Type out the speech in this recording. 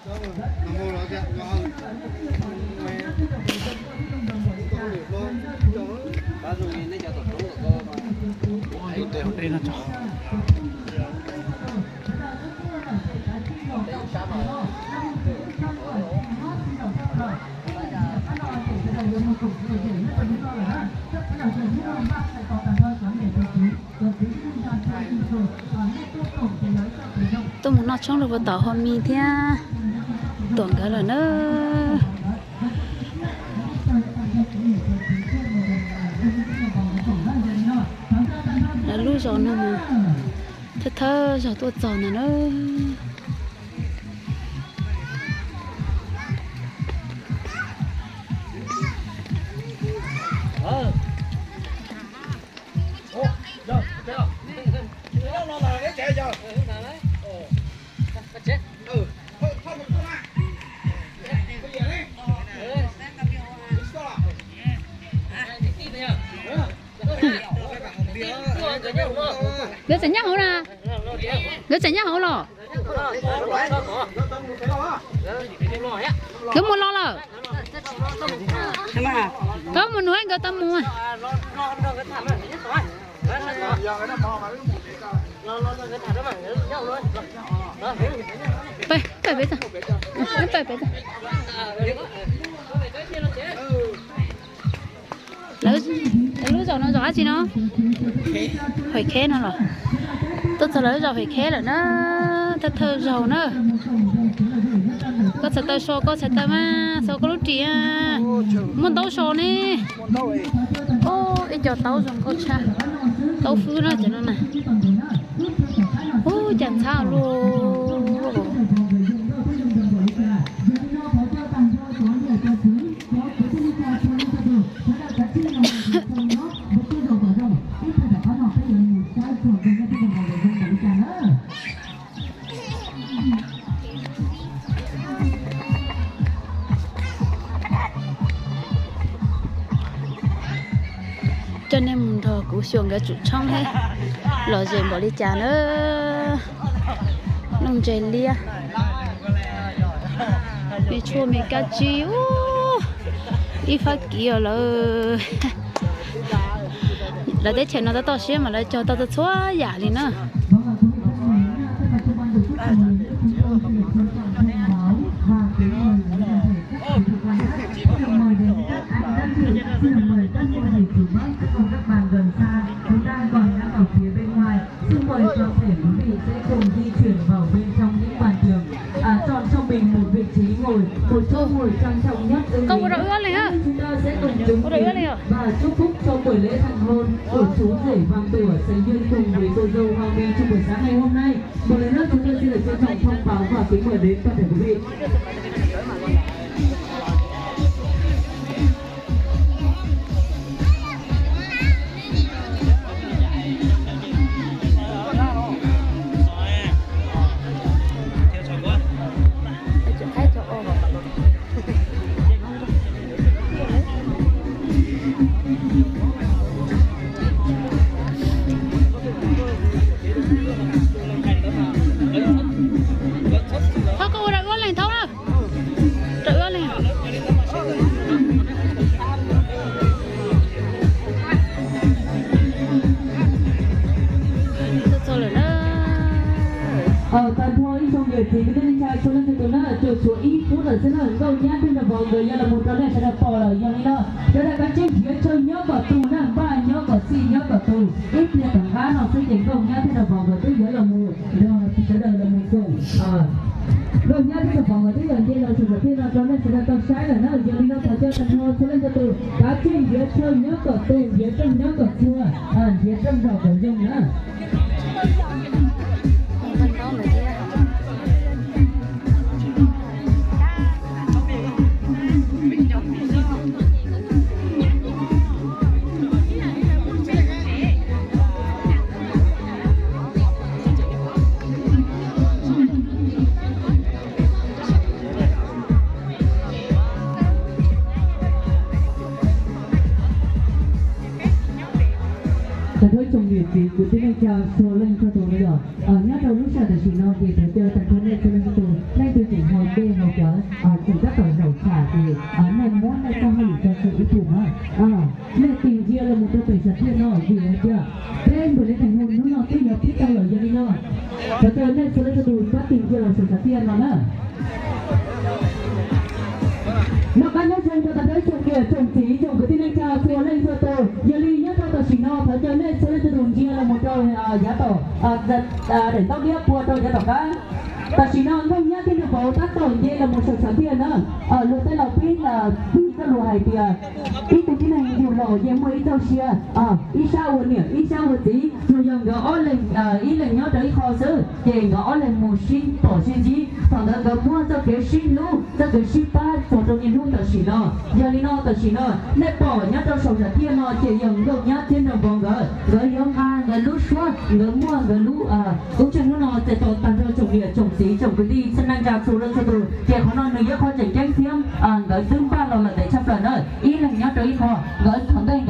Tuaj mus noj tshoob rau puag tom Hua Mis thiab. Tuam nkawd lawm na. Lawv lub zos no mas thawj thawj zaug tuaj txog ntawm na. Nkawd tseem nyob hauv na. Nkawd tseem nyob hauv los? Nkawd mus los lawm. Tau mus nuv nkawd tau mus. Peb, peb, peb, peb. Lawv lub zos no zos dab tsi no? Hauj Kheb no los? Tuaj txog lawv lub zos Hauj Kheb lawm na, thawj thawj zaug na. Koj txhais taw so koj txhais taw mas, so koj lub ris. Muaj ntaub so ne. Ib co taub zoo nkauj tshaj. Taub fwb na cov no na. Ub, cas ntxhab luaj. Coj nej mus nrog kuv xyuas nkawd tsum tshoob thiab, lom zem npaum li cas na. Nuj ntses liab, me tshuaj me kab tsib, ib fab kis os lawm. Lawv teb chaws no tab tom siab mas lawv cog tau txhua yam li na. Xin mời toàn thể quý vị sẽ cùng di chuyển vào bên trong những bàn tiệc. À, chọn cho mình một vị trí ngồi, một chỗ ngồi trang trọng nhất ưng ý. Chúng ta sẽ cùng chứng kiến và chúc phúc cho buổi lễ thành hôn của chú rể Vàng Tủa Sánh Duyên cùng với cô dâu Hoa My trong buổi sáng ngày hôm nay. Một lần nữa chúng tôi xin được trân trọng thông báo và kính mời đến toàn thể quý vị. Thauj, koj ua rau wb leeg thauj na. Rau wb leeg. Tuaj txog lawm na. Ờ, toàn bộ anh chồng người Thúy với anh trai Xuân Lâm Trần Tuấn đã chụp số ít phút ở xếp hạng Nkauj Nyab Thej Nraug Vauv, người dân là một trong những sài Gòn Pò là Yang Ino. Đó là các chiếc ghế chơi nhớ cỏ tù nè, ba nhớ cỏ xì nhớ cỏ tù. Ít lia cảng cá nó sẽ chảy Nkauj Nyab Thej Nraug Vauv và tức giới là mùa. Rồi, sawv daws los mus koom. Nkauj Nyab Thej Nraug Vauv và tức giới là mùa, sawv daws tau saib lawm na, yog li no thov caw tag nrho sawv leej tau tus cá chim nrhiav tsawg nyob kom tu, nrhiav rooj nyob kom txhua, nrhiav rooj zaum kom zoo na. Tag nrho ib tsoom niam txiv kwv tij neej tsa sawv leej txhua tus no yog nyob rau lub sij hawm tam sim no ces thov caw tag nrho nej sawv leej txhua tus leej twg tseem haus dej Nej muab nej txoj hauj lwm rau txhua ib tug na, nej tig ntsia los mus rau pem sam thiaj no vim hais tias peb npawg Lis Teem Hoo hnub no twb yog pib tau lawm. Yog li no, thov caw nej txhua leej txhua tus pab tig ntsia los saum sam thiaj no na. Noj qab nyob zoo rau tag nrho ib tsoom niam tsoom txiv tsoom kwv tij neej tsa txhua leej txhua tus. Yog li nyob rau tam sim no thov caw nej txhua leej txhua tus ntsia los mus rau yav tom, daim ntaub liab puag rau yav tom qab. Tam sim no Nkauj Nyab thiab Nraug Npaum tab tom nce los mus saum sam thiaj na. Luag tej laus pib, pib txoj lus hais tias ib tug tib neeg yug los yeej muaj ib txoj sia, ib sab ua niam ib sab ua txiv. Tsuas yog nkawd ob leeg, ib leeg nyob rau ib qho xwb, ces nkawd ob leeg mus sib pom sib ntsib, thaum ntawd nkawd muaj txoj kev sib hlub txoj kev sib pab txog rau niaj hnub tam sim no. Yog li no tam sim no nej pom nyob rau saum sam thiaj no ces yog Nkauj Nyab thiab Nraug Npaum nkawd, nkawd yuav nqa nkawd lub suab, nkawd muaj nkawd lub, lub tsev hnub no txais tos tag nrho tsoom niam tsoom txiv tsoom kwv tij txhua neej tsa txhua leej txhua tus. Ces qhov no nws yog qhov tseem ceeb thiab nkawd twb npaj los lawm ntev tshaj plaws na. Ib leeg nyob rau ib qho, nkawd thaum ntej